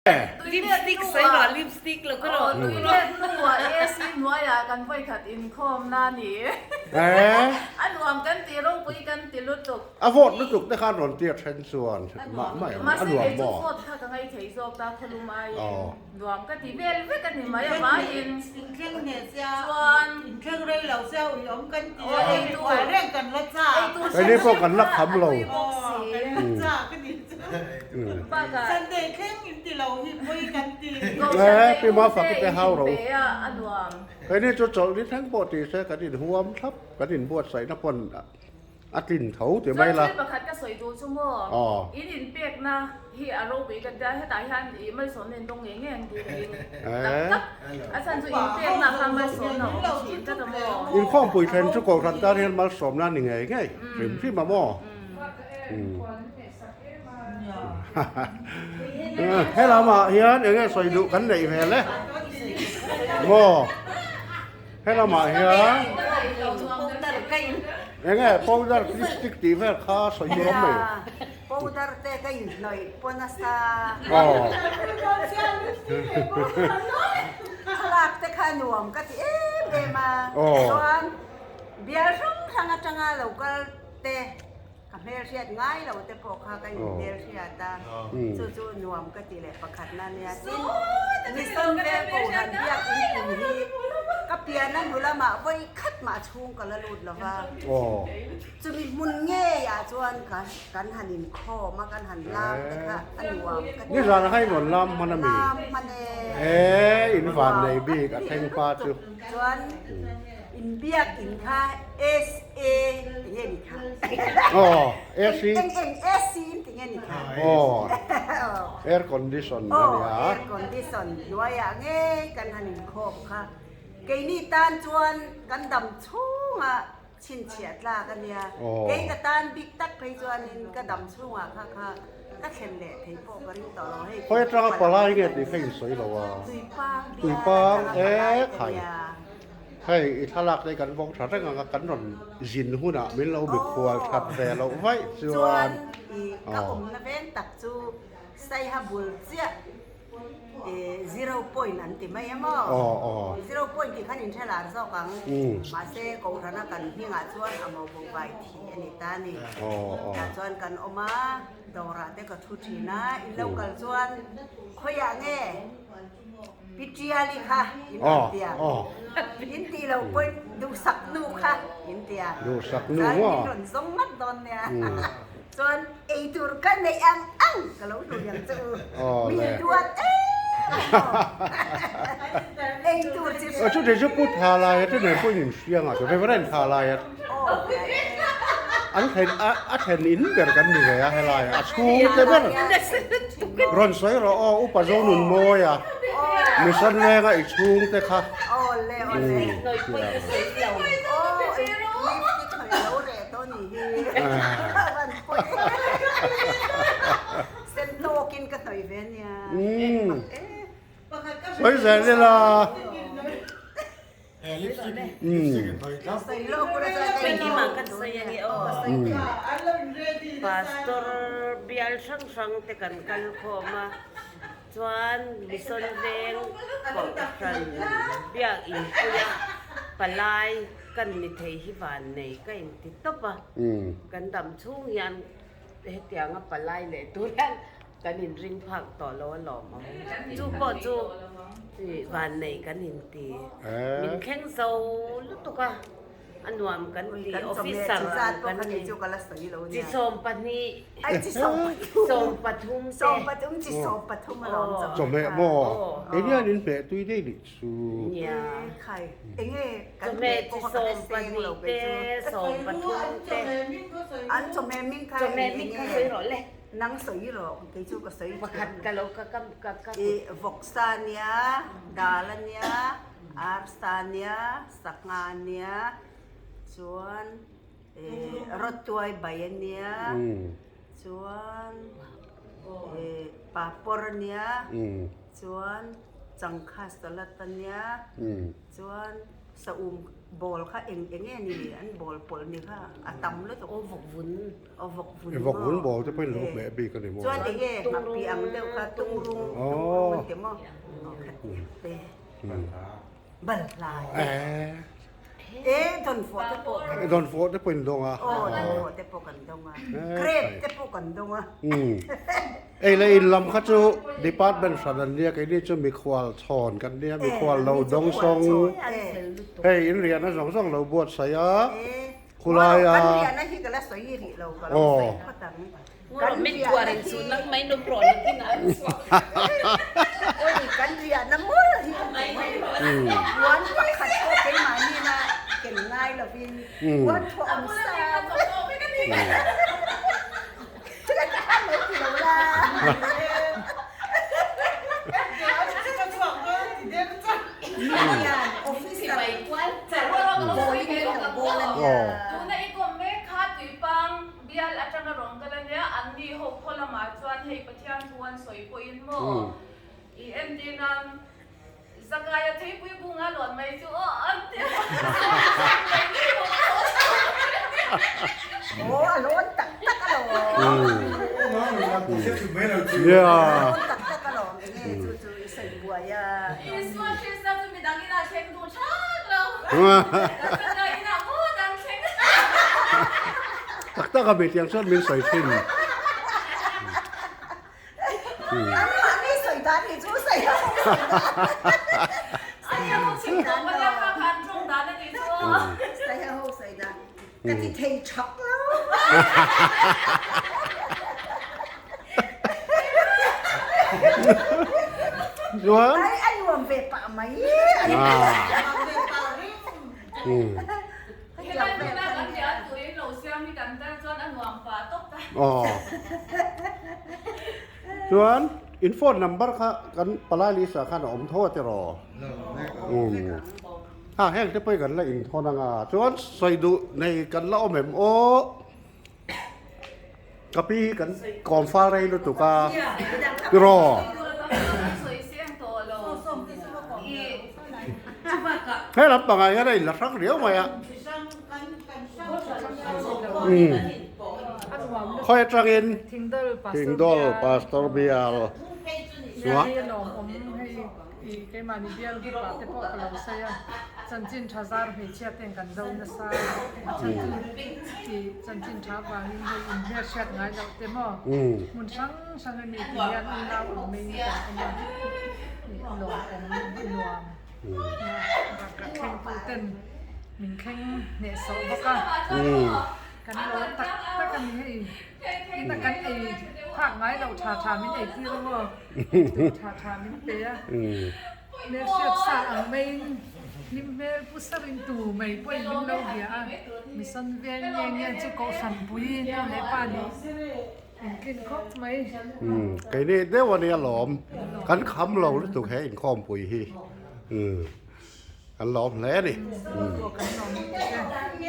Lipstick sawi rawh lipstick lo ka rawh. Tui let hnuah AC hnuaiah kan vawikhat inkhawmna a ni. A nuam kan ti ropui kan ti lutuk. A vote lutuk te khan rawn tir then chuan mah mah em a nuam maw? Mahse kei chu vote kha ka ngaithei zawk ta khawlum aiin nuam ka ti vel vek a ni mai a vaiin. Inthleng hneh sia Chuan inthleng rei lo sia ui awm kan ti a ei kual reng kan la chak. Keini pawh kan la kham lo. Ei tur hran hran kha a tui bawk si. Kan la chak a ni chu. Bakah Sunday thleng in ti lo hi pawi kan ti. Eh pi ma fak te hau ro. Pe a a nuam. Keini chu chawlh ni thleng pawh ti se kan inhuam thlap kan inbuatsaihna pawn a tlin tho ti mai la. Chuan thil pakhat ka sawi duh chu maw in inpekna hi a ropui ka tia hetah hian i malsawmna in dawng ngei ngei ang tih ka ring tak tak a chhan chu inpekna kha malsawmna a awm thin tlat a maw. Inkhawmpui thlen chu Kohhran tan hian malsawmna ni ngei ngei hrim hrim a maw. He lamah hian eng nge sawi duh kan neih hmel e maw he lamah hian eng nge powder lipstick tih vel kha sawi tur awm mai powder te ka inhnawih pawn nasa thlalak te kha nuam ka ti em em a chuan bial hrang hrang atanga lo kal te Ka hmelhriat ngai lo te pawh kha ka inhmelhriat a, chu chu nuam ka ti leh pakhatna nia. Tin, Mission Veng Kohhran biak inpui hi ka pianna hnu lamah vawi khat mah chhung ka la lut lo va. Chumi hmun ngeiah chuan kan han inkhawm a, kan han lam te kha a nuam ka ti. Nizan kha in rawn lam hman a mi? Lam hman e. E, in van nei bik a thleng pa chu. Chuan inbiak in kha SA ti nge ni kha? Aw, AC. Eng eng AC in ti nge ni kha? Aw, air condition a nia. Aw, air condition hnuaiah ngei kan han inkhawm kha. Keini tan chuan kan dam chhunga chhinchhiah tlak a nia. Kei ka tan bik tak phei chuanin ka dam chhungah kha kha ka thlen leh thei pawh ka ring tawh lo. Hei Khawi atanga palai nge tih kha insawi lo a. Tuipang bial Tuipang atanga palai e ka khai. nia. Hei i thlalak te kan vawng tha reng ang a, kan rawn zin hunah min lo mikhual that ve loh vaih chuan. Chuan i ka awmna veng tak chu Saiha bul chiah zero point an ti mai em aw? Zero point tih khan inhre lar zawk ang. Mahse Kohhrana kan hmingah chuan a mawbo vai thih a ni ta a ni. Tah chuan kan awm a, dawrah te ka thu thin a, in lo kal chuan khawiah nge? Pi Tiali kha in rawn ti a, in tih loh pawhin duhsak nu kha in ti a, chuan min rawn zawng ngat dawn nia, chuan eitur ka neih ang ang ka lo hlui ang che u, mi duat em em aw, eitur chi hrang. Chutih chu Pu Thalaia te nen pawhin in hria ngah chu, Reverend Thalaia an thlen a thlen in ber kan ni ve a helaiah a chhungte ber. Rawn sawi rawh aw Upa Zonun Mawia Mission Venga i chhungte kha. Sawi zel ila. Pastor bial hrang hrang te kan kal khawm a, chuan Mission Veng Kohhran biak inpuia palai kan ni thei hi vannei ka inti tawp a, kan dam chhung hian hetianga palai leh tur hian Kan inring phak tawh lo a lawm ang. Chu pawh chu vannei kan inti. Min thleng zo lutuk a, a nuam kan ti. Officer ang kan ni. Chi 12, 13 te. Chawhmeh maw? Enghian in hmeh tui daih nih chu. Nia. Chawhmeh chi 12 te, 13 te. Chawhmeh ming kha sawi rawh le. Nang sawi rawh, kei chu ka sawi thiam. Pakhat ka lo ka kam ka ka. I vawksa nia, dal a nia, arsa nia, sangha nia, chuan rawtuai bai a nia, chuan papawr a nia, chuan changkha salad a nia, chuan. Saum bawl kha eng eng nge ni an bawl pawlh ni kha a tam lutuk. Aw vawk vun. Aw vawk vun maw. Vawk vun bawl te pawhin lo hmeh bik a ni maw. Chuan eng nge ngakpi ang deuh kha tungrung tungrung an ti maw. Aw khat te. Balhla te. E dawnfawh te pawh. Dawnfawh te pawhin dawng a. Aw dawnfawh te pawh kan dawng a. Grape te pawh kan dawng a. Ei leh in lam kha chu department hran an nia, keini chu mikhual chhawn kan nia, mikhual lo dawng sawng, hei in riahna zawng zawng lo buatsaih a, khulaia. Aw. Tak tak a mi tiang chuan min sawi thin. Chuan Aw. Chuan in phone number kha kan palai list ah khan a awm tho a tiraw? Umm. Ha heng te pawh hi kan la inthawn ang a, chuan sawi duh nei kan la awm em aw? Ka pi hi kan kawm fal rei lutuk a tiraw? He lam pangah hian a inla hrang riau mai a. Umm. Khawi atangin Thingdawl Pastor Bial. I keimahni bial group ah te pawh ka lo sawi a, chanchin tha zar hmeichhia ten kan zo nasa a chhan chu i chanchin tha avangin hei inhmel hriat ngai loh te maw hmun hrang hrang a mi ti hian unau ang maiin kan awm a, i lawmawm a nuam a bakah thlengtu ten min thleng hnehsawh bawk a, kan lawm tak tak a ni hei. Ina kan ei phak ngai lo tha tha min ei tir a maw tur tha tha min pe a hmel hriat sa ang maiin hlim hmel pu sarin tu mai pawhin min lo bia a mission veng nge nge chu kohhran pui nu leh pa nih intlin khawp mai. Keini deuh a nia lawm kan kham lo lutuk he inkhawmpui hi kan lawm hle a ni. Kan lawm lutuk e.